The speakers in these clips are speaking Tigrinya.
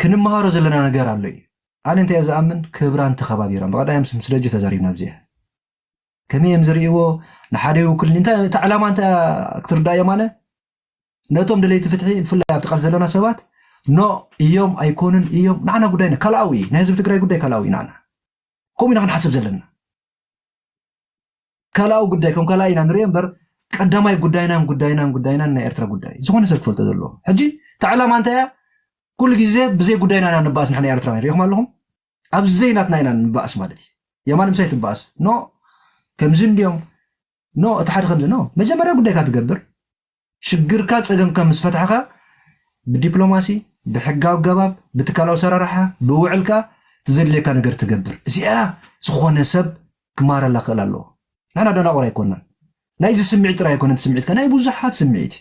ክንመሃሮ ዘለና ነገር ኣሎ እዩ። ኣነ እንታይ እየ ዝኣምን፣ ክብራን ተኸባቢራን። ብቐዳይ ምስ ምስ ደጁ ተዛሪብና ኣብዚ እየ። ከመይ እዮም ዝርእይዎ? ንሓደ ይውክል እንታይ፣ እታ ዕላማ እንታይ ክትርዳእ እዮም? ኣነ ነቶም ደለይቲ ፍትሒ ብፍላይ ኣብቲ ቃል ዘለና ሰባት ኖ እዮም ኣይኮኑን እዮም ንዓና ጉዳይና ካልኣዊ እዩ። ናይ ህዝቢ ትግራይ ጉዳይ ካልኣዊ እዩ ንዓና። ከምኡ ኢና ክንሓስብ ዘለና። ካልኣዊ ጉዳይ ከም ካልኣይ ኢና ንሪኦ እምበር ቀዳማይ ጉዳይናን ጉዳይናን ጉዳይናን ናይ ኤርትራ ጉዳይ ዝኾነ ሰብ ክፈልጦ ዘለዎ። ሕጂ እታ ዕላማ እንታይ እያ? ኩሉ ግዜ ብዘይ ጉዳይና ኢና ንበኣስ ንሕና ኤርትራውያን ሪኢኹም ኣለኹም። ኣብ ዘይናትና ኢና ንበኣስ ማለት እዩ። የማን ምሳይ ትበኣስ ኖ ከምዚ እንዲዮም ኖ እቲ ሓደ ከምዚ ኖ መጀመርያ ጉዳይካ ትገብር ሽግርካ ጸገምካ ምስ ፈታሕካ ብዲፕሎማሲ ብሕጋዊ ኣገባብ ብትካላዊ ሰራርሓ ብውዕልካ ትዘድልየካ ነገር ትገብር። እዚኣ ዝኾነ ሰብ ክመሃረላ ክእል ኣለዎ። ንሕና ደናቑር ኣይኮናን። ናይዚ ስምዒት ጥራይ ኣይኮነን እቲ ስምዒትካ ናይ ብዙሓት ስምዒት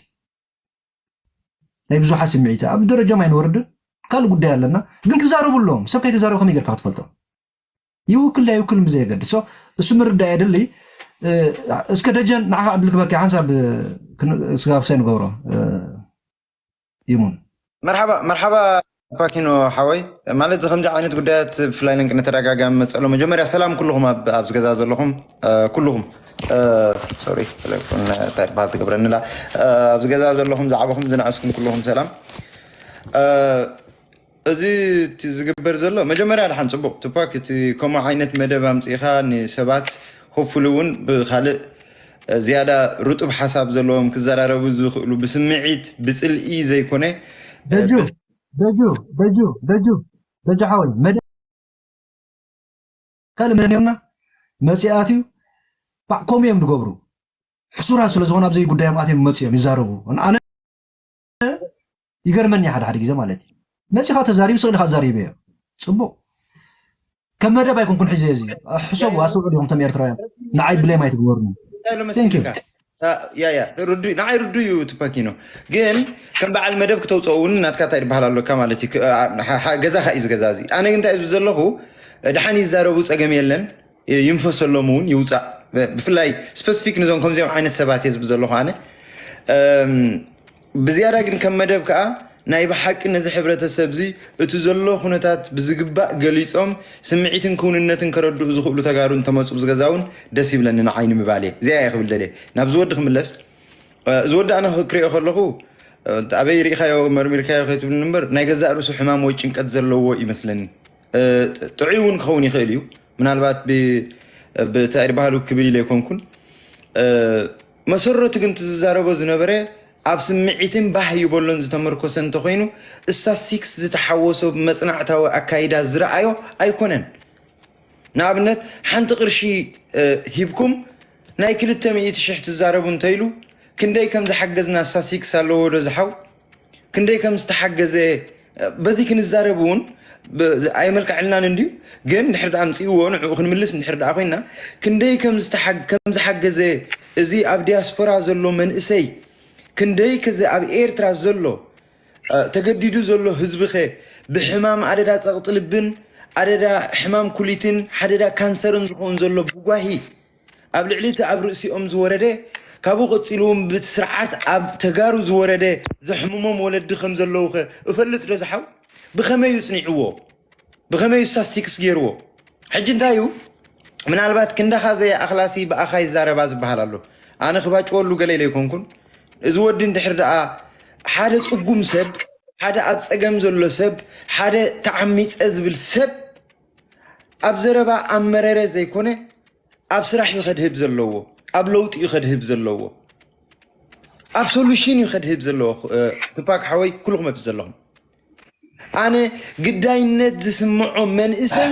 ናይ ብዙሓት ስምዒት ኣብ ደረጃ ማይ ንወርድን ካልእ ጉዳይ ኣለና። ግን ክዛረቡ ኣለዎም። ሰብ ከይተዛረቡ ከመይ ጌርካ ክትፈልጦ? ይውክል ኣይውክልን ብዘየገድስ እሱ ምርዳእ የድሊ። እስከ ደጀን ንዓኻ ዕድል ክበካ ሓንሳብ ስጋብ ሳይ ንገብሮ ይሙን። መርሓባ መርሓባ ፋኪኖ ሓወይ። ማለት ከምዚ ዓይነት ጉዳያት ብፍላይ ነንቅነ ተደጋጋሚ መፀሎ። መጀመርያ ሰላም ኩልኹም ኣብዚ ገዛ ዘለኹም ኩልኹም ሶሪ ቴሌፎን እንታይ ትበሃል ትገብረንላ ኣብዚ ገዛ ዘለኹም ዝዓበኹም ዝነኣስኩም ኩልኹም ሰላም። እዚ እቲ ዝግበር ዘሎ መጀመርያ ድሓን ፅቡቅ ቱፓክ እቲ ከምኡ ዓይነት መደብ ኣምፂእኻ ንሰባት ሆፉሊ እውን ብካልእ ዝያዳ ርጡብ ሓሳብ ዘለዎም ክዘራረቡ ዝኽእሉ ብስምዒት ብፅልኢ ዘይኮነ ደጁ ደጁ ደጁ ደጁ ደጁ ሓወይ መደ ካልእ መደብ ነርና መፅኣት እዩ ባዕ ከምኡ እዮም ዝገብሩ ሕሱራት ስለ ዝኾነ ኣብዘይ ጉዳዮም ኣትዮም መፅኦም ይዛረቡ ኣነ ይገርመኒ ሓደ ሓደ ግዜ ማለት እዩ መፂኻ ተዛሪቡ ስእልካ ተዛሪበዮ ፅቡቅ ከም መደብ ኣይኮንኩን ሒዘ እዚ ሕሰቡ ኣስብዑ ዲኹም ተም ኤርትራውያን ንዓይ ብሌም ኣይትግበሩኒ ንዓይ ርዱ እዩ ትፓኪኖ ግን ከም በዓል መደብ ክተውፅኦ እውን ናትካ እንታይ ዝበሃል ኣሎካ ማለት እዩ ገዛኻ እዩ ዝገዛ እዚ ኣነ ግን እንታይ ዝብ ዘለኹ ድሓን ይዛረቡ ፀገም የለን ይንፈሰሎም እውን ይውፃእ ብፍላይ ስፐሲፊክ ንዞም ከምዚኦም ዓይነት ሰባት እየ ዝብ ዘለኹ ኣነ ብዝያዳ ግን ከም መደብ ከዓ ናይ ብሓቂ ነዚ ሕብረተሰብ እዚ እቲ ዘሎ ኩነታት ብዝግባእ ገሊፆም ስምዒትን ክውንነትን ከረድኡ ዝኽእሉ ተጋሩ እንተመፁ ብዝገዛ እውን ደስ ይብለኒ ንዓይ ንምባል እየ እዚኣ እየ ክብል ደልየ ናብዚ ወዲ ክምለስ እዚ ወዲ ኣነ ክሪኦ ከለኹ ኣበይ ሪኢኻዮ መርሚርካዮ ከይትብልኒ እምበር ናይ ገዛእ ርእሱ ሕማም ወይ ጭንቀት ዘለዎ ይመስለኒ ጥዑይ እውን ክኸውን ይኽእል እዩ ምናልባት ብታይ ባህሉ ክብል ኢለ ኣይኮንኩን መሰረቱ ግን ዝዛረቦ ዝነበረ ኣብ ስምዒትን ባህ ይበሎን ዝተመርኮሰ እንተኮይኑ ስታስቲክስ ዝተሓወሶ ብመፅናዕታዊ ኣካይዳ ዝረኣዮ ኣይኮነን ንኣብነት ሓንቲ ቅርሺ ሂብኩም ናይ ክልተ ሚእቲ ሽሕ ትዛረቡ እንተኢሉ ክንደይ ከም ዝሓገዝና ስታስቲክስ ኣለዎ ዶ ዝሓው ክንደይ ከም ዝተሓገዘ በዚ ክንዛረብ እውን ኣየመልክዐልናን እንድዩ ግን ድሕር ደኣ ምፅእዎ ንዕኡ ክንምልስ እንድሕር ደኣ ኮይና ክንደይ ከም ዝሓገዘ እዚ ኣብ ዲያስፖራ ዘሎ መንእሰይ ክንደይ ከዚ ኣብ ኤርትራ ዘሎ ተገዲዱ ዘሎ ህዝብኸ ብሕማም ኣደዳ ፀቕጢ ልብን ኣደዳ ሕማም ኩሊትን ሓደዳ ካንሰርን ዝኸውን ዘሎ ብጓሂ ኣብ ልዕሊ እቲ ኣብ ርእሲኦም ዝወረደ ካብኡ ቀፂሉ እውን ብቲ ስርዓት ኣብ ተጋሩ ዝወረደ ዘሕምሞም ወለዲ ከም ዘለውኸ እፈልጥ ዶ ዝሓው ብኸመይ እዩ ፅኒዕዎ ብኸመይ እዩ ስታስቲክስ ገይርዎ ሕጂ እንታይ እዩ ምናልባት ክንዳኻ ዘይ ኣኽላሲ ብኣኻ ይዛረባ ዝበሃል ኣሎ ኣነ ክባጭወሉ ገለ ኢለ ኣይኮንኩን እዚ ወዲ እንድሕር ደኣ ሓደ ፅጉም ሰብ ሓደ ኣብ ፀገም ዘሎ ሰብ ሓደ ተዓሚፀ ዝብል ሰብ ኣብ ዘረባ ኣብ መረረ ዘይኮነ ኣብ ስራሕ እዩ ከድህብ ዘለዎ ኣብ ለውጢ እዩ ከድህብ ዘለዎ ኣብ ሶሉሽን እዩ ከድህብ ዘለዎ ቱፓክ ሓወይ ኩልኩም ኣብዚ ዘለኹም ኣነ ግዳይነት ዝስምዖ መንእሰይ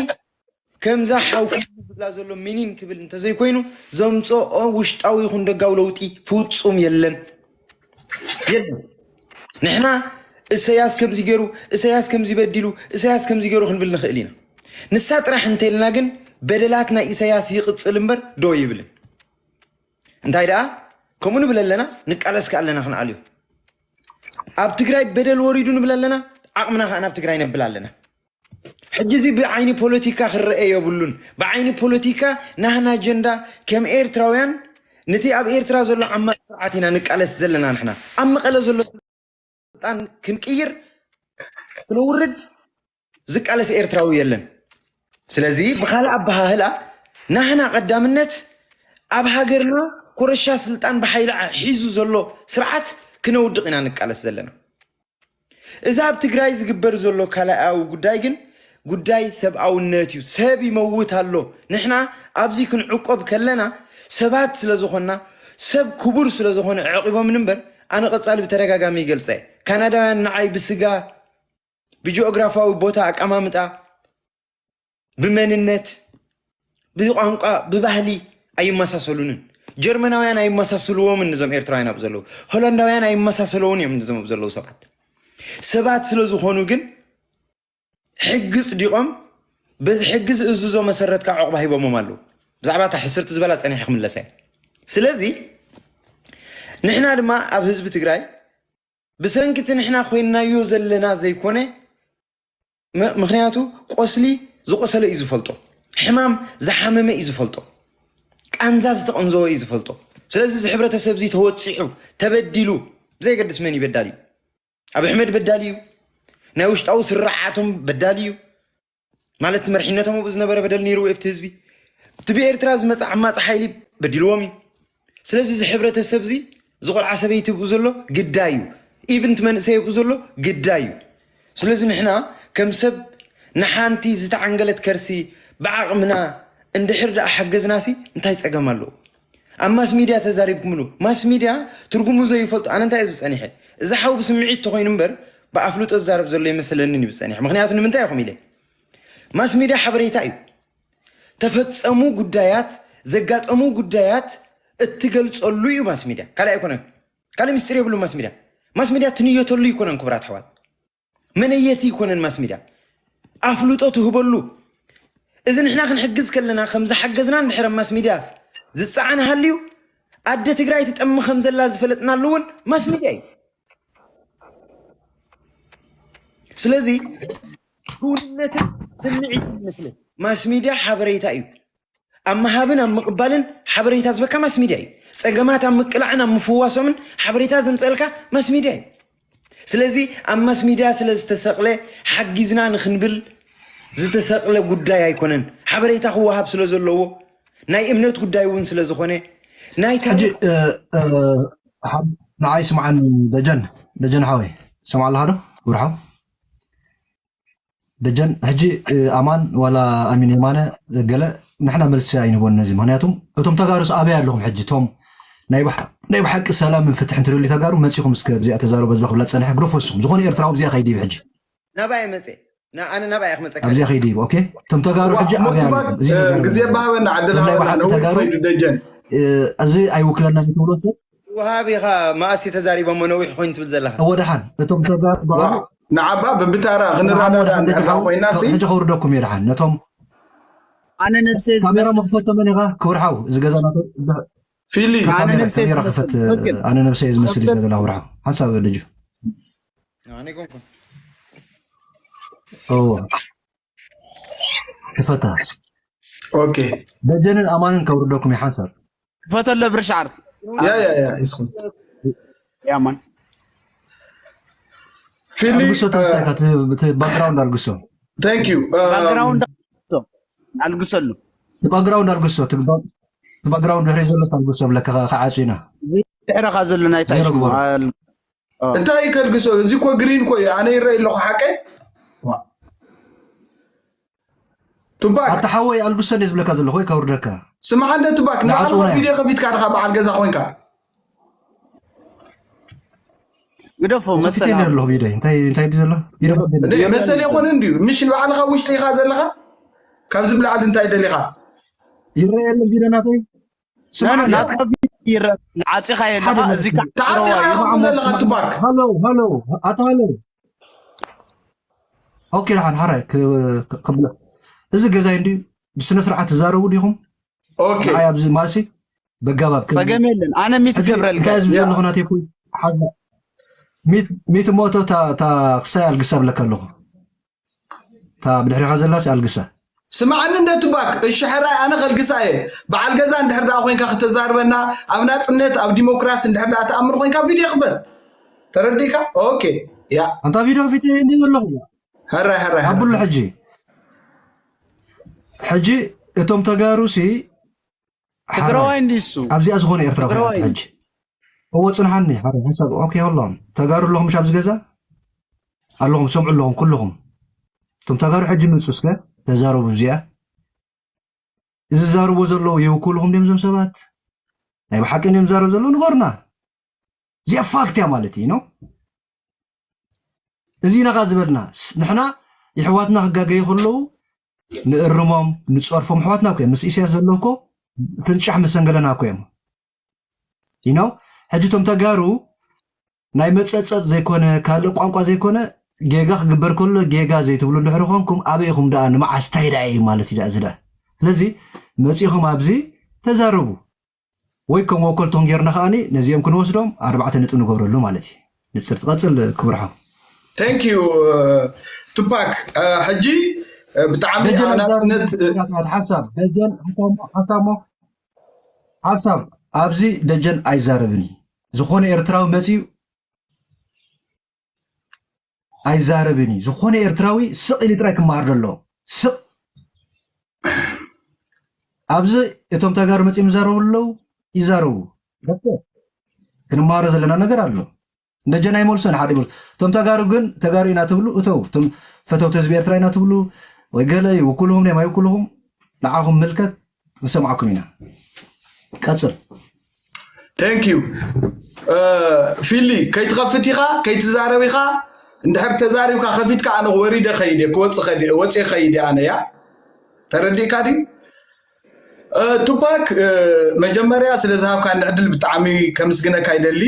ከምዛ ሓውፊ ዝብላ ዘሎ ሚኒን ክብል እንተዘይኮይኑ ዘምፅኦ ውሽጣዊ ይኹን ደጋዊ ለውጢ ፍፁም የለን የለን ንሕና እሰያስ ከምዚ ገይሩ እሰያስ ከምዚ በዲሉ እሰያስ ከምዚ ገይሩ ክንብል ንኽእል ኢና ንሳ ጥራሕ እንተልና ግን በደላት ናይ ኢሳያስ ይቕፅል እምበር ዶ ይብልን እንታይ ደኣ ከምኡ ንብል ኣለና ንቃለስ ከኣለና ክንኣልዩ ኣብ ትግራይ በደል ወሪዱ ንብል ኣለና ዓቕምና ከዓ ናብ ትግራይ ነብል ኣለና ሕጂ እዚ ብዓይኒ ፖለቲካ ክረአ የብሉን ብዓይኒ ፖለቲካ ናህና ኣጀንዳ ከም ኤርትራውያን ነቲ ኣብ ኤርትራ ዘሎ ዓማፂ ስርዓት ኢና ንቃለስ ዘለና ንሕና ኣብ መቐለ ዘሎ ስልጣን ክንቅይር ክነውርድ ዝቃለስ ኤርትራዊ የለን። ስለዚ ብኻልእ ኣበሃህላ ናህና ቀዳምነት ኣብ ሃገርና ኮረሻ ስልጣን ብሓይሊ ሒዙ ዘሎ ስርዓት ክነውድቕ ኢና ንቃለስ ዘለና። እዚ ኣብ ትግራይ ዝግበር ዘሎ ካልኣዊ ጉዳይ ግን ጉዳይ ሰብኣውነት እዩ። ሰብ ይመውት ኣሎ። ንሕና ኣብዚ ክንዕቆብ ከለና ሰባት ስለ ዝኾንና፣ ሰብ ክቡር ስለ ዝኾነ ዕቂቦምን እምበር፣ ኣነ ቀጻሊ ብተደጋጋሚ ይገልጸ እየ። ካናዳውያን ንዓይ ብስጋ፣ ብጂኦግራፋዊ ቦታ ኣቀማምጣ፣ ብመንነት፣ ብቋንቋ፣ ብባህሊ ኣይመሳሰሉንን። ጀርመናውያን ኣይመሳሰልዎምን ነዞም ኤርትራውያን ኣብ ዘለዉ። ሆላንዳውያን ኣይመሳሰለውን እዮም ነዞም ኣብ ዘለዉ ሰባት። ሰባት ስለ ዝኾኑ ግን ሕጊ ጽዲቖም በቲ ሕጊ ዝእዝዞ መሰረት ካብ ዕቑባ ሂቦሞም ኣለዉ። ብዛዕባ እታ ሕስርቲ ዝበላ ጸኒሐ ክምለሳ እየ። ስለዚ ንሕና ድማ ኣብ ህዝቢ ትግራይ ብሰንኪ እቲ ንሕና ኮይንናዮ ዘለና ዘይኮነ፣ ም-፣ ምኽንያቱ ቆስሊ ዝቆሰለ እዩ ዝፈልጦ፣ ሕማም ዝሓመመ እዩ ዝፈልጦ፣ ቃንዛ ዝተቐንዘወ እዩ ዝፈልጦ። ስለዚ እዚ ሕብረተሰብ እዚ ተወፂዑ፣ ተበዲሉ፣ ብዘየገድስ መን እዩ በዳሊ እዩ። ኣብ ኣሕመድ በዳሊ እዩ፣ ናይ ውሽጣዊ ስርዓቶም በዳሊ እዩ። ማለት መርሒነቶም ኣብኡ ዝነበረ በደል ነይሩ፣ ኣብቲ ህዝቢ፣ እቲ ብኤርትራ ዝመጽእ ዓማጺ ሓይሊ በዲልዎም እዩ። ስለዚ እዚ ሕብረተሰብ እዚ፣ እዚ ቆልዓ ሰበይቲ ኣብኡ ዘሎ ግዳይ እዩ። ኢቭን እቲ መንእሰይ ኣብኡ ዘሎ ግዳይ እዩ። ስለዚ ንሕና ከም ሰብ ንሓንቲ ዝተዓንገለት ከርሲ ብዓቕምና እንድሕር ደኣ ሓገዝናሲ እንታይ ጸገም ኣለዎ? ኣብ ማስ ሚድያ ተዛሪብኩምሉ። ማስ ሚድያ ትርጉሙ ዘይፈልጡ፣ ኣነ እንታይ እየ ዝብል ጸኒሐ? እዚ ሓው ብስምዒት ተኾይኑ እምበር ብኣፍልጦ ዝዛረብ ዘሎ ይመስለንን እዩ ዝብል ጸኒሐ። ምኽንያቱ ንምንታይ ኢኹም ኢለ? ማስ ሚድያ ሓበሬታ እዩ። ተፈጸሙ ጉዳያት፣ ዘጋጠሙ ጉዳያት እትገልጸሉ እዩ ማስ ሚድያ። ካልእ ኣይኮነን። ካልእ ምስጢር የብሉ ማስ ሚድያ። ማስ ሚድያ ትንየተሉ ይኮነን ክቡራት ኣሕዋት። መነየቲ ይኮነን ማስ ሚድያ። ኣፍልጦ ትህበሉ። እዚ ንሕና ክንሕግዝ ከለና ከም ዝሓገዝና እንድሕር ኣብ ማስ ሚድያ ዝጸዓን ሃልዩ፣ ኣደ ትግራይ ትጠሚ ከም ዘላ ዝፈለጥናሉ እውን ማስ ሚድያ እዩ። ስለዚ ክውንነትን ስምዒትን ይመስለኝ። ማስ ሚድያ ሓበሬታ እዩ። ኣብ ምሃብን ኣብ ምቕባልን ሓበሬታ ዝበካ ማስ ሚድያ እዩ። ጸገማት ኣብ ምቅላዕን ኣብ ምፍዋሶምን ሓበሬታ ዘምጸልካ ማስ ሚድያ እዩ። ስለዚ ኣብ ማስ ሚድያ ስለ ዝተሰቕለ ሓጊዝና ንኽንብል ዝተሰቕለ ጉዳይ ኣይኮነን። ሓበሬታ ክወሃብ ስለ ዘለዎ፣ ናይ እምነት ጉዳይ እውን ስለ ዝኾነ፣ ናይ ሕጂ፣ ታሪኽ እ፣ እ፣ ሓብ-፣ ንዓይ ስምዓኒ ደጀን፣ ደጀን ሓወይ፣ ሰምዓ ኣለኻ ዶ? ክቡር ሓው? ደጀን፣ ሕጂ፣ እ፣ ኣማን ዋላ ኣሚን የማነ ገለ ንሕና መልሲ ኣይንህቦን ነዚ። ምኽንያቱም እቶም ተጋሩስ ኣበይ ኣለኹም ሕጂ? እቶም ናይ ብሓ-፣ ናይ ብሓቂ ሰላምን ፍትሕን ትደልዩ ተጋሩ መጺኹም እስከ ብዚኣ ተዛረቡ፣ በዚ ክብላ ጸኒሐ፣ ግደፎ ንስኹም። ዝኾነ ኤርትራዊ ብዚኣ ከይድይብ ሕጂ። ናባይ መጸ? ና-፣ ኣነ ናባይ እየ ክመጸካ። ኣብዚኣ ከይድይብ፣ ኦኬ? እቶም ተጋሩ ሕጂ ኣበይ ኣለኹም? እዚ እ፣ ተዛረቡ። ግዜ ባሃበና፣ ዕድል እቶም ናይ ሃበና፣ ብሓቂ ነዊሕ ተጋሩ፣ ኮይዱ ደጀን። እ፣ እዚ ኣይውክለናን እዩ ትብሎ ሰብ? ወሃብ ኢኻ፣ መኣስ ተዛሪቦሞ ነዊሕ ኮይኑ ትብል ዘለኻ? እወ፣ ደሓን። እቶም ተጋሩ ዋ፣ በዓሉ ንዓባ ብብታራ ስምዓሞ ክንረዳዳ ደሓን፣ ደቂ እንድሕር ሓው፣ ኮይናሲ። ሕጂ ከውርደኩም እየ ደሓን። ነቶም ኣነ ነብሰይ ካሜራ ዝመስል መኽፈቶ መን ኢኻ? ክብር ሓው፣ እዚ ገዛ ናቶ ብ-፣ ፊሊ። ኣነ ካሜራ፣ ነብሰይ ካሜራ ዝመስል ክፈት። ትክክል። ኣነ ነብሰይ ዝመስል እዩ ገዛ ክብር ሓው። ሓንሳብ ደጁ። ኣነ ኣይኮንኩን። እወ። ክፈታ። ኦኬ። ደጀንን ኣማንን ከውርደኩም እየ ሓንሳብ። ክፈተሎ ብርሻር። ያ፣ ያ፣ ያ፣ ይስኹም። ያማን። ፊሊ፣ ኣልግሶ እ፣ ተወስታይካ፣ እቲ፣ እቲ ባክግራውንድ ኣልግሶ። Thank you። እ፣ ባክግራውንድ ኣልግሶ። ኣልግሰሉ። እቲ ባክግራውንድ ኣልግሶ፣ እቲ ባ-፣ እቲ ባክግራውንድ ድሕሪ ዘሎ ኣልግሶ ብለካ፣ ከ-፣ ከዓጹ ኢና። ድሕረኻ ዘሎ ናይ ታይ ዜሮ ሽሙ? ግበሩ። ኣል-፣ ኦ። እንታይ እዩ ከልግሶ? እዚ እኮ ግሪን እኮ እዩ። ኣነ ይረኣይ ኣለኹ ሓቀይ? ዋ። ቱባክ። ኣታ ሓወይ ኣልግሶ እንደ ዝብለካ ዘለኹ ወይ ከውርደካ? ስማዕ እንደ ቱባክ፣ ንዓጽውና ንዓኻ እዮም። ቪድዮ ከፊትካ ድኻ በዓል ገዛ ኮይንካ? ግደፎ፣ ከፊተ መሰል ነይሩ ኣለኹ ቪድዮ። እንታይ፣ እንታይ ድዩ ዘሎ? ቪድዮ ከፊተ ነይሩ። እንደ መሰል ይኾን እንድዩ? ምሽ ንባዕልኻ ውሽጢ ኢኻ ዘለኻ? ካብዚ ብላዕሊ እንታይ ደሊኻ? ይረኣየለን ቪድዮ ናተይ? ስማዕ ና-፣ እንደ ናትካ ቪድዮ ይረአ። ዓጺኻ የለኻ፣ ሓደ እዚ ነጥቢ። ከዓ ተዓጺኻ ትረዋ ኢኻ እዩ። ዘለኻ ቱባክ። ሃሎ፣ ሃሎ፣ ኣታ ሃሎ። ኦኬ፣ ደሓን ሓራይ ክ-፣ ክ-፣ ክብሎ። እዚ ገዛይ እንድዩ፣ ብስነ ስርዓት ትዛረቡ ዲኹም? ኦኬ። ንዓይ ኣብዚ ማለሲ በጋባብ ከ-፣ ጸገም የለን። ኣነ ሚት ሕጂ ገብረልካ። እንታይ ዝብል ያ። ዘለኹ ናተይ ፖይንት ሓዛ። ሚት፣ ሚት እሞ እቶ እታ፣ እታ ክሳይ ኣልግሳ ብለካ ኣለኹ። እታ ብድሕሪኻ ዘላሲ ኣልግሳ። ስማዕኒ እንደ ቱባክ፣ እሺ ሕራይ ኣነ ከልግሳ እየ። በዓል ገዛ እንድሕር ደኣ ኮይንካ ክተዛርበና፣ ኣብ ናጽነት፣ ኣብ ዲሞክራሲ እንድሕር ደኣ ትኣምን ኮይንካ ቪድዮ ክፈት። ተረዲእካ? ኦኬ። ያ። ኣንታ ቪድዮ ከፊተ እንዲ ዘለኹ። ሕራይ ሕራይ ኣብሉ ሕጂ ሕጂ እቶም ተጋሩ ሲ ትግራዋይ እንዲሱ ኣብዚኣ ዝኾነ ኤርትራ ትግራዋይ ሕጂ እዎ ጽንሓኒ ሓደ ሓሳብ ኦኬ ኣለኹም ተጋሩ ኣለኹም ምሽ ኣብዚ ገዛ ኣለኹም ሰምዑ ኣለኹም ኩልኹም እቶም ተጋሩ ሕጂ ምፁ እስከ ተዛረቡ እዚኣ እዚ ዛረቡ ዘለዉ ይውክልኹም ድም ዞም ሰባት ናይ ብሓቂ ድም ዛረብ ዘለዉ ንገሩና እዚኣ ፋክት እያ ማለት እዩ ነው እዚ ኢና ካ ዝበልና ንሕና የሕዋትና ክጋገዩ ከለዉ ንእርሞም ንፀርፎም ኣሕዋትና እኮ ምስ ኢሳያስ ዘለዉ እኮ ፍንጫሕ መሰንገለና እኮ እዮም you know ሕጂ እቶም ተጋሩ ናይ መፀፀፅ ዘይኮነ ካልእ ቋንቋ ዘይኮነ ጌጋ ክግበር ከሎ ጌጋ ዘይትብሉ እንድሕር ኮንኩም ኣበይ ኢኹም ደኣ ንመዓስ እንታይ ደኣ እዩ ማለት እዩ ደኣ እዚ ደኣ ስለዚ መፂኹም ኣብዚ ተዛረቡ ወይ ከም ወከልቶም ጌርና ከዓኒ ነዚኦም ክንወስዶም ኣርባዕተ ነጥቢ ንገብረሉ ማለት እዩ ንፅር ትቐፅል ክብርሖም thank you ቱፓክ ሕጂ ብጣዕሚ ኣናፅነት ሓሳብ ደጀን ሓሳሞ ሓሳብ ኣብዚ ደጀን ኣይዛረብን እዩ ዝኾነ ኤርትራዊ መፅዩ ኣይዛረብን እዩ ዝኾነ ኤርትራዊ ስቕ ኢሉ ጥራይ ክመሃር ዘሎ ስቕ ኣብዚ እቶም ተጋሩ መፅኦም ይዛረቡ ኣለዉ ይዛረቡ ክንመሃሮ ዘለና ነገር ኣሎ ደጀን ኣይመልሶን ሓደ ይመልሶ እቶም ተጋሩ ግን ተጋሩ ኢና ትብሉ እተው እቶም ፈተውቲ ህዝቢ ኤርትራ ኢና ትብሉ ወይ ገለ ይውክልኹም ናይ ኣይውክልኹም ንዓኹም ምልከት ንሰምዓኩም ኢና ቀፅል thank you ፊሊ ከይትኸፍት ኢኻ ከይትዛረብ ኢኻ እንድሕር ተዛሪብካ ከፊትካ ኣነ ወሪደ ከይደ ክወፅእ ወፅእ ከይደ ኣነ ያ ተረዲእካ ድዩ ቱፓክ መጀመርያ ስለ ዝሃብካ ንዕድል ብጣዕሚ ከምስግነካ ይደሊ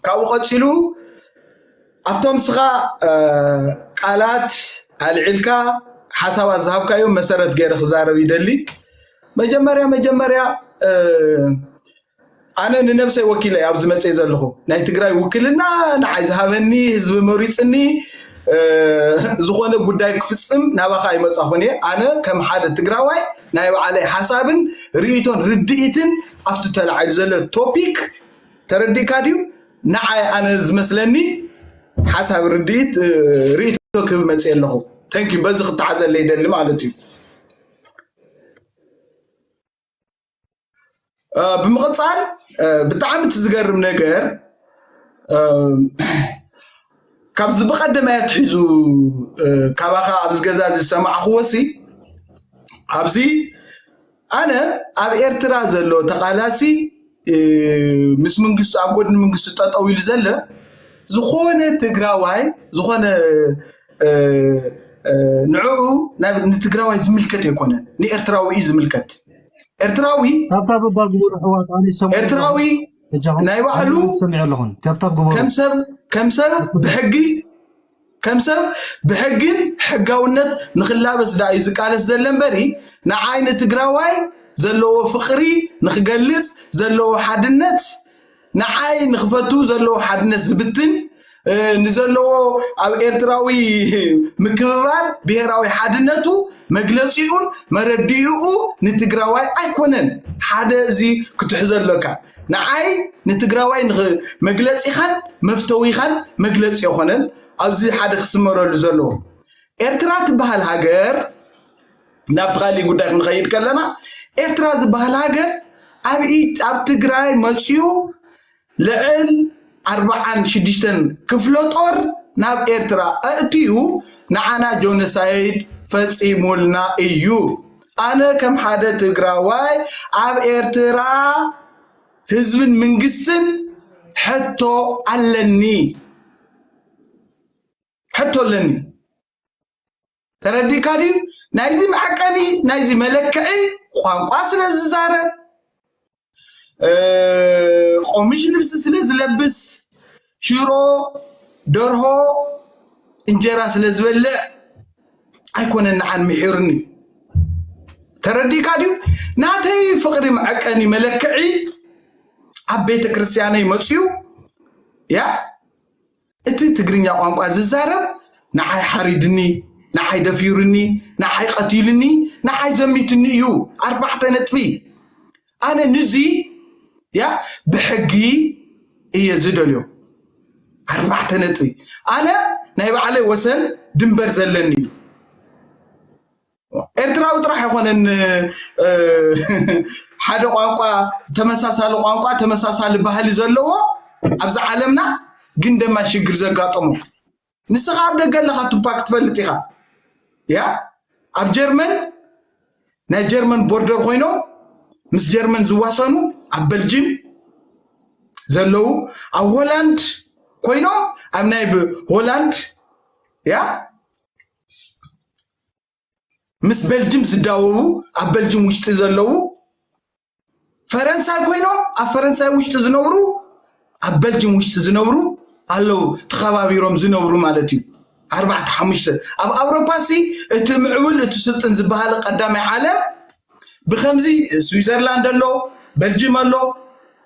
ካብኡ ቀፂሉ ኣብቶም ስኻ ቃላት ኣልዒልካ ሓሳባት ዝሃብካዮ መሰረት ገይረ ክዛረብ ይደሊ መጀመርያ መጀመርያ ኣነ ንነብሰይ ወኪለ ኣብዚ መፅእ ዘለኹ ናይ ትግራይ ውክልና ንዓይ ዝሃበኒ ህዝቢ መሪፅኒ ዝኾነ ጉዳይ ክፍፅም ናባኻ ይመፃኹን እየ ኣነ ከም ሓደ ትግራዋይ ናይ ባዕለይ ሓሳብን ርእቶን ርድኢትን ኣብቲ ተላዒሉ ዘሎ ቶፒክ ተረዲእካ ድዩ ንዓይ ኣነ ዝመስለኒ ሓሳብ ርድኢት ርእቶ ክህብ መፅእ ኣለኹ ተንኪ በዚ ክተዓዘለ ይደሊ ማለት እዩ ብምቕፃል ብጣዕሚ እቲ ዝገርም ነገር ካብዚ ብቐደማይ ኣትሒዙ ካባኻ ኣብዚ ገዛ ዝሰማዕኽዎ ሲ ኣብዚ ኣነ ኣብ ኤርትራ ዘሎ ተቓላሲ ምስ መንግስቱ ኣብ ጎድኒ መንግስቱ ጠጠው ኢሉ ዘለ ዝኾነ ትግራዋይ ዝኾነ ንዕኡ ንትግራዋይ ዝምልከት ኣይኮነን ንኤርትራዊ እዩ ዝምልከት ኤርትራዊ ታብታብ እባ ግበሩ ኣሕዋት ኣነ ይሰምዑ ኤርትራዊ ናይ ባዕሉ ሰሚዑ ኣለኹን ታብታብ ግበሩ ከም ሰብ ከም ሰብ ብሕጊ ከም ሰብ ብሕግን ሕጋውነት ንክላበስ ዳ እዩ ዝቃለስ ዘለ እምበሪ ንዓይ ንትግራዋይ ዘለዎ ፍቅሪ ንክገልፅ ዘለዎ ሓድነት ንዓይ ንክፈቱ ዘለዎ ሓድነት ዝብትን ንዘለዎ ኣብ ኤርትራዊ ምክብባር ብሄራዊ ሓድነቱ መግለፂኡን መረዲኡ ንትግራዋይ ኣይኮነን ሓደ እዚ ክትሕዞ ኣለካ ንዓይ ንትግራዋይ መግለፂኻን መፍተዊኻን መግለፂ የኾነን ኣብዚ ሓደ ክስመረሉ ዘለዎ ኤርትራ ትበሃል ሃገር ናብቲ ካሊእ ጉዳይ ክንኸይድ ከለና ኤርትራ ዝበሃል ሃገር ኣብ ትግራይ መፅኡ ልዕል ኣርባዓን ሽዱሽተን ክፍለ ጦር ናብ ኤርትራ ኣእትዩ ንዓና ጆኖሳይድ ፈፂሙልና እዩ ኣነ ከም ሓደ ትግራዋይ ኣብ ኤርትራ ህዝብን መንግስትን ሕቶ ኣለኒ ሕቶ ኣለኒ ተረዲእካ ድዩ ናይዚ መዐቀኒ ናይዚ መለክዒ ቋንቋ ስለ ዝዛረብ ቆምሽ ልብሲ ስለ ዝለብስ ሽሮ ደርሆ እንጀራ ስለ ዝበልዕ ኣይኮነን ንዓን ምሒርኒ ተረዲእካ ድዩ ናተይ ፍቅሪ መዐቀኒ መለክዒ ኣብ ቤተ ክርስቲያነይ መፅዩ ያ እቲ ትግርኛ ቋንቋ ዝዛረብ ንዓይ ሓሪድኒ ንዓይ ደፊሩኒ ንዓይ ቀቲሉኒ ንዓይ ዘሚትኒ እዩ ኣርባዕተ ነጥቢ ኣነ ንዚ ያ ብሕጊ እየ ዝደልዮ ኣርባዕተ ነጥቢ ኣነ ናይ ባዕለይ ወሰን ድንበር ዘለኒ እዩ። ኤርትራዊ ጥራሕ ኣይኮነን። ሓደ ቋንቋ፣ ተመሳሳሊ ቋንቋ፣ ተመሳሳሊ ባህሊ ዘለዎ ኣብዚ ዓለምና ግን ደማ ሽግር ዘጋጠሞ። ንስኻ ኣብ ደገ ኣለኻ፣ ቱፓክ ትፈልጥ ኢኻ። ያ ኣብ ጀርመን ናይ ጀርመን ቦርደር ኮይኖም ምስ ጀርመን ዝዋሰኑ ኣብ በልጅም ዘለዉ፣ ኣብ ሆላንድ ኮይኖም ኣብ ናይ ብ- ሆላንድ ያ ምስ በልጅም ዝዳወቡ፣ ኣብ በልጅም ውሽጢ ዘለዉ፣ ፈረንሳይ ኮይኖም ኣብ ፈረንሳይ ውሽጢ ዝነብሩ፣ ኣብ በልጅም ውሽጢ ዝነብሩ ኣለዉ፣ ተኸባቢሮም ዝነብሩ ማለት እዩ። ኣርባዕተ ሓሙሽተ ኣብ ኣውሮፓ ሲ እቲ ምዕቡል እቲ ስልጥን ዝበሃል ቀዳማይ ዓለም ብከምዚ ስዊዘርላንድ ኣሎ፣ በልጅም ኣሎ፣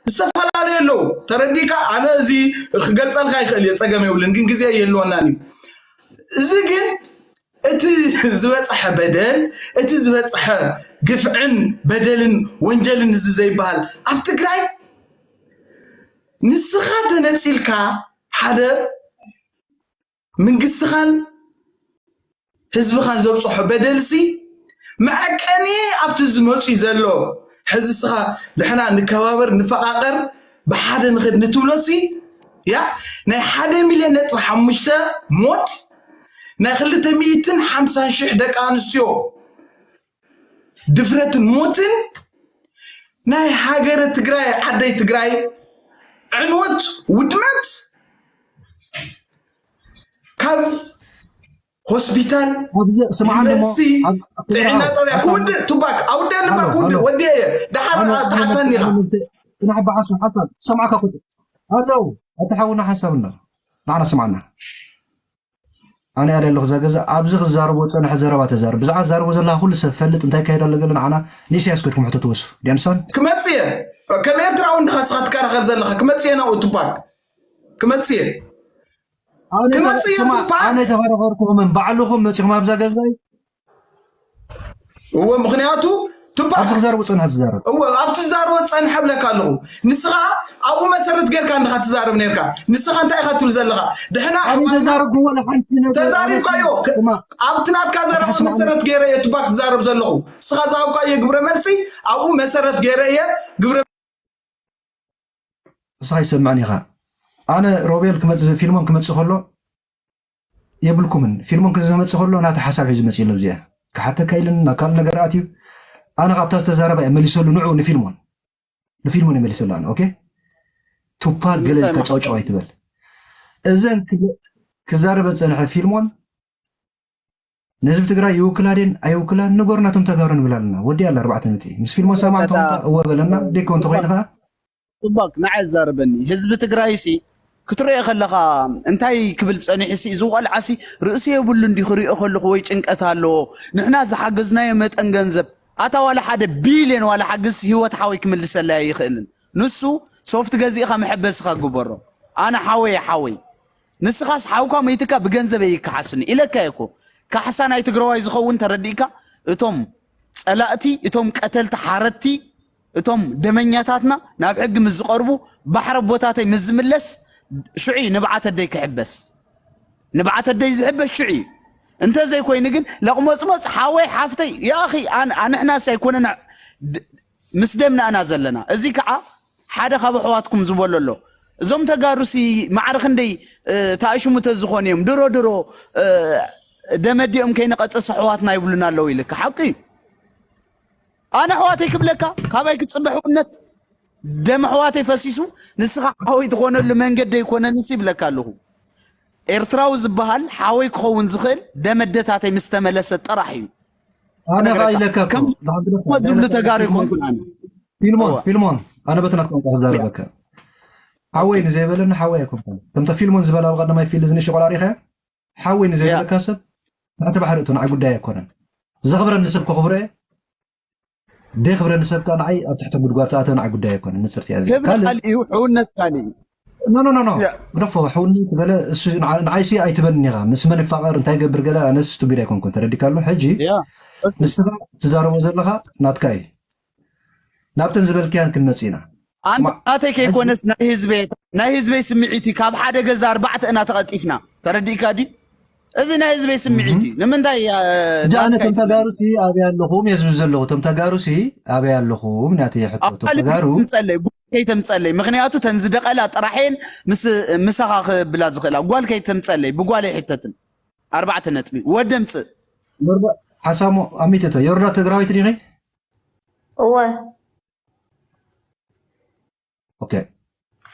ዝተፈላለዩ ኣለዉ። ተረዲካ ኣነ እዚ ክገልፀልካ ይኽእል እየ፣ ፀገም የብሉን፣ ግን ግዜ የለወናን እዩ። እዚ ግን እቲ ዝበፅሐ በደል፣ እቲ ዝበፅሐ ግፍዕን በደልን ወንጀልን እዚ ዘይበሃል ኣብ ትግራይ ንስኻ ተነፂልካ ሓደ መንግስትኻን ህዝብኻን ዘብፅሖ በደልሲ መዐቀኒ ኣብቲ ዝመፁ ዘሎ። ሕዚ ስኻ ንሕና ንከባበር ንፈቃቀር ብሓደ ንኽድ ንትብሎሲ ያ ናይ ሓደ ሚልዮን ነጥቢ ሓሙሽተ ሞት፣ ናይ ክልተ ሚእትን ሓምሳን ሽሕ ደቂ ኣንስትዮ ድፍረትን ሞትን፣ ናይ ሃገረ ትግራይ ዓደይ ትግራይ ዕንወት ውድመት ካብ ሆስፒታል ኣብዚ ስምዓኒ እሞ ዩኒቨርሲቲ ጥዕና ጣብያ ክውድእ ቱባክ ኣውደኒ እባ ክውድእ ወዲአ እየ። ደሓር ተዓታኒ ኢኻ። ንሓባ ሓሳብ ሓሳብ ሰማዕካ ኩ ኣለው ኣተሓውና ሓሳብ እና ንዓና ስምዓና ኣነ ያለ ኣለኹ እዛ ገዛ ኣብዚ ክዛረቦ ፀንሐ ዘረባ ተዛርብ ብዛዕባ ትዛረቦ ዘለካ ኩሉ ሰብ ፈልጥ እንታይ ካይድ ኣሎ ገለ ንዓና ንኢሳያስ ከድኩም ሕቶ ትወስፉ ዲያንሳን ክመፅእ እየ። ከም ኤርትራዊ እንድኻ ስኻ ትከራኸር ዘለኻ ክመፅእ እየ ናብኡ ቱባክ ክመፅእ እየ። ኣነ ተኸረኸርኩኹምን ባዕልኹም መፂኹም ኣብዛ ገዛይ እወ ምኽንያቱ ቱባ ኣብዚ ክዛረቡ ፀንሐ ትዛረብ እወ ኣብ ትዛረቦ ፀንሐ ብለካ ኣለኹ። ንስኻ ኣብኡ መሰረት ጌርካ እንድኻ ትዛረብ ነርካ። ንስኻ እንታይ ኢኻ ትብል ዘለኻ? ድሕና ኣነ ተዛረብኩ ወላ ሓንቲ ነገር ተዛሪብካዮ። ኣብቲ ናትካ ዘረባ መሰረት ገይረ እየ ቱባ ትዛረብ ዘለኹ። ንስኻ ዝሃብካዮ ግብረ መልሲ ኣብኡ መሰረት ገይረ እየ ግብረ ንስኻ ይሰምዕን ኢኻ። ኣነ ሮቤል ክመፅእ ፊልሞን ክመፅእ ከሎ የብልኩምን። ፊልሞን ክመፅእ ከሎ ናተ ሓሳብ ሒዙ መፅእ ኣሎ። እዚኣ ክሓተካ ኢልን ናብ ካልእ ነገር ኣትዩ ኣነ ካብታ ዝተዛረባ እየ መሊሰሉ ንዑ ንፊልሞን ንፊልሞን እየ መሊሰሉ ኣነ። ኦኬ ቱፓክ ገለ ኢልካ ጫውጫው ኣይትበል። እዘን ክዛረበ ዝፀንሐ ፊልሞን ንህዝቢ ትግራይ ይውክላ ድየን ኣይውክላን ንገሩና። እቶም ተጋሩ ንብል ኣለና። ወዲ ኣለ ኣርባዕተ ነጥቢ ምስ ፊልሞን ሰማ እንተኾንካ እወ በለና። ደይኮ እንተኾይኑ ከዓ ፅባቅ ንዓይ ኣዛርበኒ። ህዝቢ ትግራይ ሲ ክትሪኦ ከለካ እንታይ ክብል ፀኒሑ ሲ እዚ ቆልዓ ሲ ርእሲ የብሉ እንዲ ክሪኦ ከለኩ ወይ ጭንቀት ኣለዎ። ንሕና ዝሓገዝናዮ መጠን ገንዘብ ኣታ ዋላ ሓደ ቢልዮን ዋላ ሓግዝ ህይወት ሓወይ ክምልሰለይ ኣይኽእልን። ንሱ ሶፍት ገዚእካ መሐበስኻ ግበሮ። ኣነ ሓወይ ሓወይ ንስኻስ ሓውካ መይትካ ብገንዘብ ኣይከሓስን ኢለካ እኮ። ካሕሳ ናይ ትግራዋይ ዝኸውን ተረዲእካ እቶም ፀላእቲ እቶም ቀተልቲ ሓረድቲ እቶም ደመኛታትና ናብ ሕጊ ምስ ዝቐርቡ ባሕረ ቦታተይ ምስ ዝምለስ ሽዑ እዩ ንብዓት ኣደይ ክሕበስ ንብዓት ኣደይ ዝሕበስ ሽዑ እዩ። እንተዘይኮይኑ ግን ለቕሞፅሞፅ ሓወይ ሓፍተይ ያኺ ኣንሕናስ ኣይኮነና ምስ ደምና ኢና ዘለና። እዚ ከዓ ሓደ ካብ ኣሕዋትኩም ዝበሎ ኣሎ። እዞም ተጋሩሲ ማዕረ ክንደይ ተኣሽሙ ተዝኾኑ እዮም ድሮ ድሮ ደመዲኦም ከይነቐፀስ ኣሕዋትና ይብሉና ኣለዉ ኢልካ ሓቂ እዩ። ኣነ ኣሕዋተይ ክብለካ ካባይ ክትፅበ ሕውነት ደም ኣሕዋተይ ፈሲሱ ንስኻ ሓወይ ትኾነሉ መንገዲ ኣይኮነንስ ይብለካ ኣለኹ። ኤርትራዊ ዝበሃል ሓወይ ክኸውን ዝኽእል ደመደታተይ ምስ ተመለሰ ጥራሕ እዩ። ኣነ ኸዓ ኢለካ እኮ፣ ከም ድሓን ግደፎ። ዝብሉ ተጋሩ ኣይኮንኩን ኣነ። ፊልሞን፣ እወ። ፊልሞን፣ ኣነ በቲ ናትካ ቋንቋ ክዛረበካ። ሓወይ ንዘይበለኒ ሓወይ ኣይኮንኩን። ከምታ ፊልሞን ዝበላ ብቐዳማይ ፊል እዚ ንእሽቶ ቆልዓ ርኢኻያ? ሓወይ ንዘይበለካ ሰብ ትሕቲ ባሕሪ እቶ ንዓይ ጉዳይ ኣይኮነን። ዘኽብረኒ ሰብ ከኽብሮ እየ። ደይ ክብረኒ ሰብ ከኣ ንዓይ ኣብ ትሕቲ ጉድጓድ ተኣተወ ንዓይ ጉዳይ ኣይኮነን። ንጽርቲ እያ እዚኣ። ክብሪ ካልእ ካልእ እዩ፣ ሕውነት ካልእ እዩ። ኖ ኖ ኖ ኖ ያ። ግደፎ ሕውነት ገለ እሱ ንዓ- ንዓይሲ ኣይትበልኒ ኢኻ ምስ መን ይፋቐር እንታይ ይገብር ገለ ኣነስ ስቱቢድ ኣይኮንኩን ተረዲካ ኣሎ ሕጂ ያ። ንስኻ ትዛረቦ ዘለኻ ናትካ እዩ ናብተን ዝበልክያን ክንመጽእ ኢና ኣንተ ስማዕ፣ ናተይ ከይኮነስ ናይ ህዝበይ ናይ ህዝበይ ስምዒት እዩ ካብ ሓደ ገዛ ኣርባዕተ እና ተቐጢፍና ተረዲእካ ድዩ እዚ ናይ ህዝበይ ስምዒት እዩ። ንምንታይ እጃ ኣነ ከም ተጋሩ ሲ ኣበይ ኣለኹም እየ ዝብል ዘለኹ። እቶም ተጋሩ ሲ ኣበይ ኣለኹም ናተይ ሕቶ። እቶም ተጋሩ ምፀለይ ከይተምፀለይ፣ ምክንያቱ ተን ዝደቐላ ጥራሕን ምስ ምሳኻ ክብላ ዝኽእላ ጓል ከይተምፀለይ፣ ብጓል ኣይሕተትን። ኣርባዕተ ነጥቢ ወደ ምፅእ። ሓሳሞ ኣሚተተ የሩዳ ትግራዊት ዲኺ? እወ። ኦኬ፣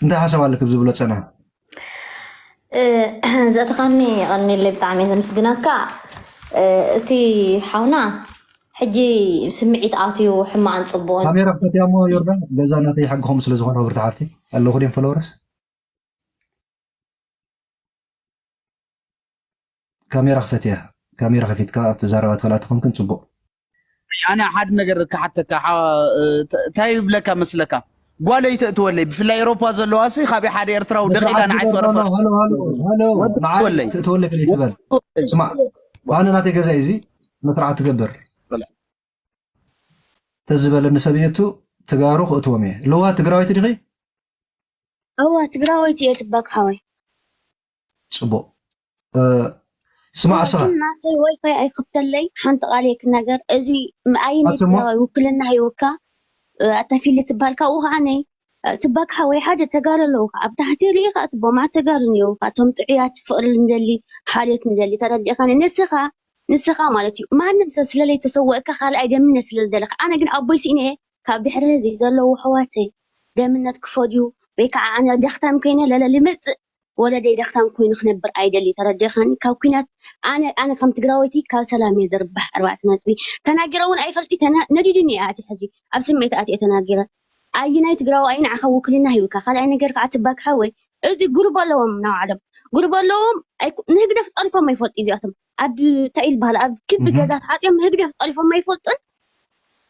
እንታይ ሓሳብ ኣለክ ዝብሎ ፀና? ዘእተኻኒ ቀኒለይ ብጣዕሚ እየ ዘምስግነካ። እቲ ሓውና ሕጂ ስምዒት ኣትዩ ሕማቕን ፅቡቕን። ካሜራ ክፈትያ እሞ ዮርዳ፣ ገዛ ናተይ ይሓግኹም ስለ ዝኾነ ክብርቲ ሓፍቲ ኣለኹ ድም ፎሎወርስ። ካሜራ ክፈትያ፣ ካሜራ ከፊትካ ትዛረባ ትኽእላ ተኾንክን ፅቡቕ። ኣነ ሓደ ነገር ክሓተካ፣ እንታይ ይብለካ መስለካ? ጓለይ ተእትወለይ፣ ብፍላይ ኤሮፓ ዘለዋ ሲ ካብይ ሓደ ኤርትራዊ ደቂቃ ንዓይ ፈረፈር። ተእትወለይ ትበል። ስማ፣ ኣነ ናተይ ገዛ እዚ መስርዓት ትገብር ተዝበለኒ ሰብየቱ ትጋሩ ክእትዎም እየ። ለዋ ትግራዊት ዲኺ? እወ ትግራወይቲ እየ ትባክ ሓወይ። ፅቡቅ። ስማዕ እስኻ ናተይ ዋይፋይ ኣይክፍተለይ ሓንቲ ቃል እየ ክናገር። እዚ ኣይነት ትግራዋይ ውክልና ሂውካ ኣታ ፊሊ ትባል። ካብኡ ከዓ ነይ ትባክ ሓወይ ሓደ ተጋሩ ኣለዉ ከዓ ኣብ ታሕቲ ርኢ ከዓ ትቦ ማዕት ተጋሩ እኒአዉ ከዓ እቶም ጥዑያት ፍቅሪ ንደሊ ሓልዮት ንደሊ ተረዲእካኒ። ንስኻ ንስኻ ማለት እዩ ማንም ሰብ ስለለይ ተሰወእካ ካልኣይ ደምነት ስለ ዝደለካ። ኣነ ግን ኣቦይ ስኢነ ካብ ድሕሪ እዚ ዘለዉ ኣሕዋተይ ደምነት ክፈድዩ ወይ ከዓ ኣነ ደኽታም ኮይነ ለለ ልመፅእ ወለደይ ደኽታም ኮይኑ ክነብር ኣይደሊ። ተረዲእካኒ? ካብ ኩናት ኣነ ኣነ ከም ትግራወይቲ ካብ ሰላም እየ ዝርባሕ። ኣርባዕተ ነጥቢ ተናጊረ እውን ኣይፈልጢ ነዲዱኒ እየ ኣትየ ሕዚ ኣብ ስምዒት ኣትየ ተናጊረ። ኣይናይ ትግራዋይ ንዓኻ ውክልና ሂብካ ካልኣይ ነገር ከዓ ትባክ ሓወይ እዚ ጉሩብ ኣለዎም ናባዕሎም ጉሩብ ኣለዎም። ንህግደፍ ጠሪፎም ኣይፈልጡ እዚኣቶም ኣብ እንታይ ዝበሃል ኣብ ክቢ ገዛ ተዓፅዮም ህግደፍ ጠሪፎም ኣይፈልጡን።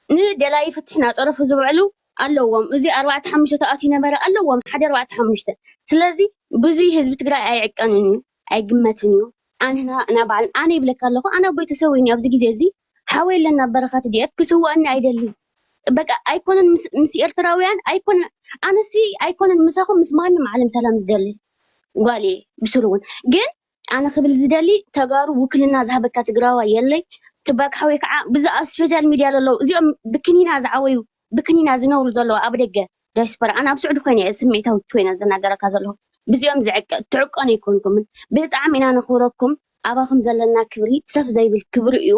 ንደላይ ፍትሒ እናፀረፉ ዝውዕሉ ኣለዎም። እዚ ኣርባዕተ ሓሙሽተ ተኣትዩ ነበረ ኣለዎም ሓደ ኣርባዕተ ሓሙሽተ። ስለዚ ብዙይ ህዝቢ ትግራይ ኣይዕቀንን እዩ ኣይግመትን እዩ። ኣንህና እና በዓል ኣነ ይብለካ ኣለኹ ኣነ ኣቦይ ተሰዊኒ ኣብዚ ግዜ እዚ ሓወይ ኣለና በረኻ ትድኤፍ ክስውኣኒ ኣይደልን። በቃ ኣይኮነን ምስ ኤርትራውያን ኣይኮነን ኣነሲ ኣይኮነን ምሳኹም ምስ ማንም ዓለም ሰላም ዝደሊ ጓል እየ ብስሩ እውን ግን ኣነ ክብል ዝደሊ ተጋሩ ውክልና ዝሃበካ ትግራዋይ የለይ። ትባክ ሓወይ ከዓ ብዚ ኣብ ስፔሻል ሚድያ ዘለዉ እዚኦም ብክኒና ዝዓበዩ ብክኒና ዝነብሩ ዘለዉ ኣብ ደገ ዳያስፖራ ኣነ ኣብ ስዑዲ ኮይነ እየ ስምዒታዊት ኮይነ ዝናገረካ ዘለኹ ብዚኦም ዝዕቀ ትዕቀኑ ኣይኮንኩምን ብጣዕሚ ኢና ነኽብረኩም ኣባኹም ዘለና ክብሪ ሰብ ዘይብል ክብሪ እዩ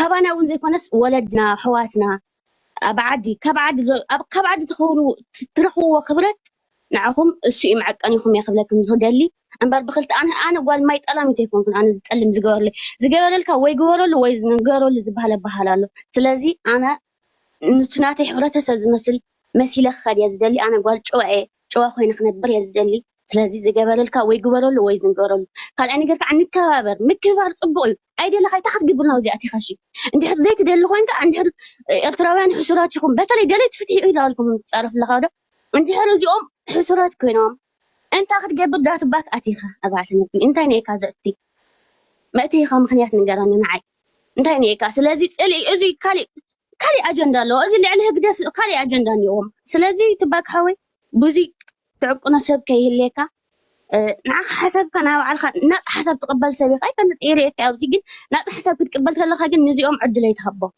ካባና እውን ዘይኮነስ ወለድና ኣሕዋትና ኣብ ዓዲ ካብ ዓዲ ዞ- ኣብ- ካብ ዓዲ ትኽብሩ ትረኽብዎ ክብረት ንዓኹም እሱ እዩ መዐቀኒኹም እየ ክብለኩም ዝደሊ እምበር ብክልተ ኣነ ኣነ ጓል ማይ ጠላሚት ኣይኮንኩን ኣነ ዝጠልም ዝገበረለይ ዝገበረልካ ወይ ግበረሉ ወይ ዝንገረሉ ዝበሃል ኣበሃል ኣሎ ስለዚ ኣነ ንሱ ናተይ ሕብረተሰብ ዝመስል መሲለ ክኸድ እየ ዝደሊ ኣነ ጓል ጨዋ እየ ጨዋ ኮይነ ክነብር እየ ዝደሊ ስለዚ ዝገበረልካ ወይ ግበረሉ ወይ ዝንገረሉ ካልኣይ ነገር ከዓ ንከባበር ምክብባር ፅቡቅ እዩ ኣይደለካ እንታይ ክትገብር ናብዚ ኣቲካ ሺ እንድሕር ዘይትደሊ ኮይንካ እንድሕር ኤርትራውያን ሕሱራት ኢኹም በተለይ ደለይቲ ፍትሒ ኢላልኩም ትፃረፍ ኣለካ ዶ እንድሕር እዚኦም ሕሱራት ኮይኖም እንታይ ክትገብር ዳትባክ ኣቲካ ኣባዕቲ ነቢ እንታይ ነካ ዘእቲ መእተይካ ምክንያት ንገረኒ ንዓይ እንታይ ነካ ስለዚ ፅልኢ እዚ ካሊእ ካሊእ ኣጀንዳ ኣለዎ እዚ ልዕሊ ህግደፍ ካሊእ ኣጀንዳ እኒዎም ስለዚ ትባክ ሓወይ ብዙይ ትዕቅኖ ሰብ ከይህልየካ ንዓኻ ሓሳብካ ናይ ባዕልካ ናፃ ሓሳብ ትቅበል ሰብ ኢኻ ኣይፈልጥ ይርእየካ ኣብዚ ግን ናፃ ሓሳብ ክትቅበል ከለካ ግን ንዚኦም ዕድል ኣይትሃቦም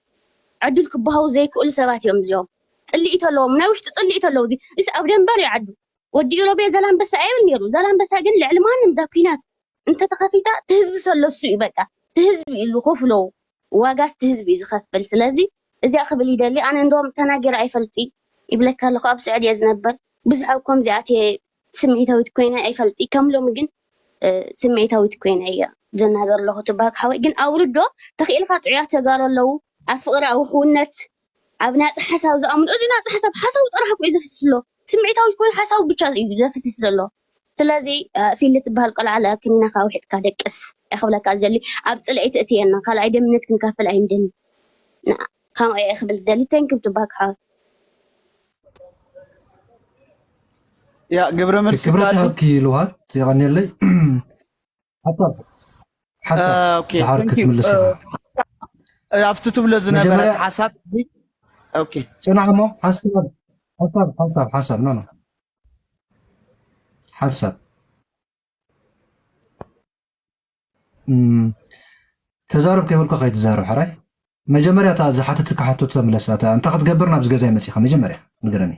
ዕድል ክበሃው ዘይክእሉ ሰባት እዮም እዚኦም ጥልኢት ኣለዎም ናይ ውሽጢ ጥልኢት ኣለዉ እዚ ኣብ ደንበር ይዓዱ ወዲ ኢሮቤ ዘላንበሳ ኣይብል ነይሩ ዘላንበሳ ግን ልዕሊ ማንም እዛ ኩናት እንተተኸፊታ ትህዝቢ ሰለሱ እዩ በቃ ትህዝቢ እዩ ዝኸፍሎ ዋጋስ ትህዝቢ እዩ ዝኸፍል ስለዚ እዚኣ ክብል ይደሊ ኣነ እንደም ተናገረ ኣይፈልጢ ይብለካ ኣለኹ ኣብ ስዕድ እየ ዝነበር ብዙሕ ኣብ ከምዚኣት እየ ስምዒታዊት ኮይነ ኣይፈልጢ ከም ሎሚ ግን ስምዒታዊት ኮይነ እየ ዝናገር ኣለኹ ትባክ ሓወይ ግን ኣውርዶ ተኽኢልካ ጥዑያት ተጋሩ ኣለዉ ኣብ ፍቕሪ ኣብ ውሕውነት ኣብ ናፂ ሓሳብ ዝኣምኑ እዚ ናፂ ሓሳብ ሓሳቡ ጥራሕ እኮ እዩ ዘፍስስ ኣሎ ስምዒታዊ ኮይኑ ሓሳቡ ብቻ እዩ ዘፍስስ ዘሎ ስለዚ ፊሊ ትበሃል ቆልዓ ለኣክኒና ካብ ውሒጥካ ደቅስ እየ ክብለካ ዝደሊ ኣብ ፅልኢ ትእትየና ካልኣይ ደምነት ክንካፈል ኣይንደሊ ከምኡ እየ ክብል ዝደሊ ተንክብ ትበሃል ክሓወት ያ ግብረ መልሲ ክብረት ሃብኪ ልውሃት የቐንየለይ ሓሳብ ሓሳብ ድሓር ክትምልስ ኣብቲ ትብሎ ዝነበረት ሓሳብ ፅናዕ እሞ ሓሳብ ሓሳብ ሓሳብ ሓሳብ ኖ ሓሳብ። እም፣ ተዛረብ ከይበልኩ ከይትዛረብ፣ ሕራይ? መጀመርያ እታ ዝሓተትካ ሕቶ ተምለሳ። እታ እንታይ ክትገብር ናብዚ ገዛ ይመጺኻ? መጀመርያ ንገረኒ።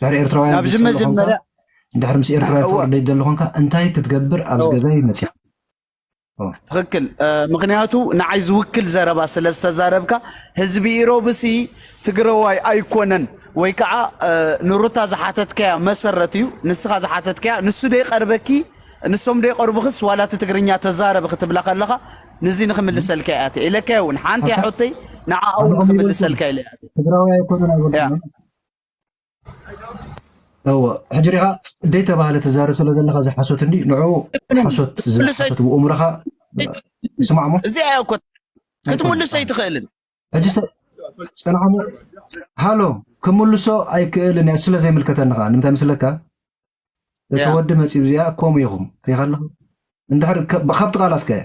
ድሕሪ ኤርትራውያን ናብዚ ዝጽልኡ መጀመርያ ኮንካ፣ ድሕሪ ምስ ኤርትራውያን እወ። ፍቕሪ ደሊ ኮንካ፣ እንታይ ክትገብር ኣብዚ እወ። ገዛ ይመጺኻ? እወ። ትኽክል። እ፣ ምኽንያቱ ንዓይ ዝውክል ዘረባ ስለ ዝተዛረብካ፣ ህዝቢ ኢሮብሲ ትግረዋይ ኣይኮነን፣ ወይ ከዓ፣ እ፣ ንሩታ ዝሓተትካያ መሰረት እዩ። ንስኻ ዝሓተትካያ፣ ንሱ ዶ ይቐርበኪ፣ ንሶም ዶ ይቐርቡኽስ፣ ዋላ እቲ ትግርኛ ተዛረብ ክትብላ ከለኻ፣ ንዚ ንኽምልሰልካ እያ እተ ኢለካ እውን፣ ሓንቲ እያ ኣታ-፣ ሕቶይ፣ ንዓ እውን ኣታ-፣ ክምልሰልካ ኢለ እያ እተ። ትግራዊ ኣይኮነን ኣይበልኩን። ያ። እወ፣ ሕጂ ሪኻ ደይተባህለ ትዛረብ ስለ ዘለኻ፣ እዚ ሓሶት እንዲ፣ ንዑ ሓሶት፣ እዚ ክትምልሰይ ሓሶት ብእምሮኻ ስማዕሞ። እዚኣ እያ እኮ ኣይኮነን። ክትምልሰ ኣይትኽእልን። ሕጂ ሰ-፣ ጽንዓሞ፣ ሃሎ፣ ክምልሶ ኣይክእልን እያ፣ ስለ ዘይምልከተኒ ኸኣ። ንምንታይ መስለካ? እቲ ያ። ወዲ መጺኡ እዚኣ፣ ከምኡ ኢኹም። ሪኻ ኣለኻ? እንድሕር ከ-፣ ካብቲ ቃላትካ እያ።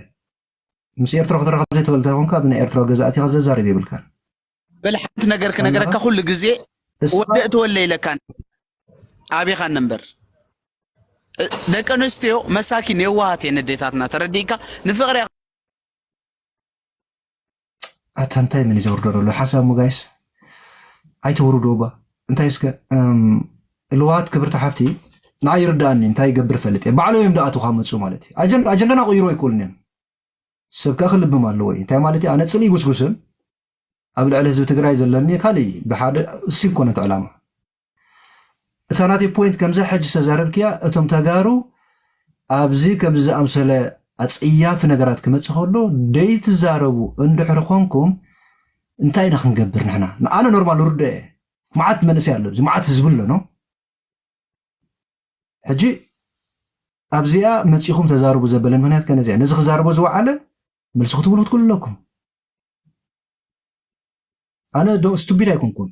ምስ ኤርትራ ክትራኸብ ዘይትኽእል እንተኾንካ፣ ብናይ ኤርትራ ገዛ ኣቲኻ ዘዛርብ የብልካን። በል ሓንቲ ነገር ክነገረካ፣ ኣለኻ? ኩሉ ግዜ እሳ ወዲ እትወለ ኢለካን ኣቢኻን ነንበር። እ፣ ደቂ ኣንስትዮ መሳኪን የዋሃት እየን ኣዴታትና፣ ተረዲእካ? ንፍቕሪ ኣታ እንታይ ምን ዘውርዶ ዘሎ ሓሳብ ሙ ጋይስ? ኣይተውርዶ ባ። እንታይ እስከ፣ እም፣ ልዋት ክብርቲ ሓፍቲ፣ ንዓይ ይርዳእኒ፣ እንታይ ይገብር ፈልጥ እየ። ባዕሎም እዮም ደኣ ተዃመጹ ማለት እዩ። ኣጀን-፣ ኣጀንዳና ቅይሮ ኣይክእሉን እዮም። ሰብ ከኣ ክልብም ኣለዎ እዩ። እንታይ ማለት እዩ? ኣነ ጽልኢ ይጉስጉስን ኣብ ልዕሊ ህዝቢ ትግራይ ዘለኒ ካልእ ብሓደ እሱ ይኮነ እቲ ዕላማ። እታ ናተይ ፖይንት ከምዛ ሕጂ ዝተዛረብክያ፣ እቶም ተጋሩ ኣብዚ ከምዚ ዝኣምሰለ ኣጸያፊ ነገራት ክመጽእ ከሎ ደይትዛረቡ እንድሕሪ ኾንኩም እንታይ ኢና ክንገብር ንሕና? ንኣነ ኖርማል ርዶ እየ። መዓት መንእሰይ ኣሎ፣ እዚ መዓት ህዝቢ ኣሎ ነው። ሕጂ ኣብዚኣ መጺኹም ተዛረቡ ዘበለን ምኽንያት ከነዚኣ፣ ነዚ ክዛረቦ ዝወዓለ መልሲ ክትብሉ ክትክእሉ ኣለኩም። ኣነ ዶ ስቱፒድ ኣይኮንኩን፣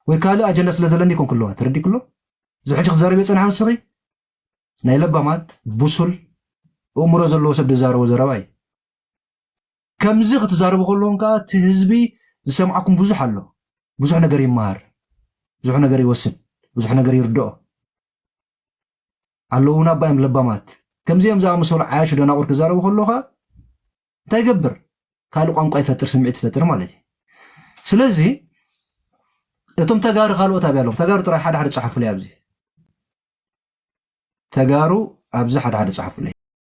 ወይ ካልእ ኣጀንዳ ስለ ዘለኒ ይኮንኩ ኣለዋ። ተረዲእኩ ኣሎ? እዚ ሕጂ ክዛረብ የጸንሓ ንስኺ ናይ ለባማት፣ ብሱል፣ ኣእምሮ ዘለዎ ሰብ ዝዛረቦ ዘረባ እዩ። ከምዚ ክትዛረቡ ከለኹም ከኣ እቲ ህዝቢ ዝሰምዓኩም ብዙሕ ኣሎ። ብዙሕ ነገር ይመሃር፣ ብዙሕ ነገር ይወስድ፣ ብዙሕ ነገር ይርድኦ። ኣለዉና እባ እዮም ለባማት። ከምዚኦም ዝኣመሰሉ ዓያሹ ደናቑር ክዛረቡ ከለኹ ከኣ እንታይ ይገብር? ካልእ ቋንቋ ይፈጥር፣ ስምዒት ይፈጥር ማለት እዩ። ስለዚ እቶም ተጋሩ ካልኦት ኣብያ ኣለዎም። ተጋሩ ጥራይ ሓደ ሓደ ጸሓፉለይ ኣብዚ። ተጋሩ ኣብዚ ሓደ ሓደ ጸሓፉለይ።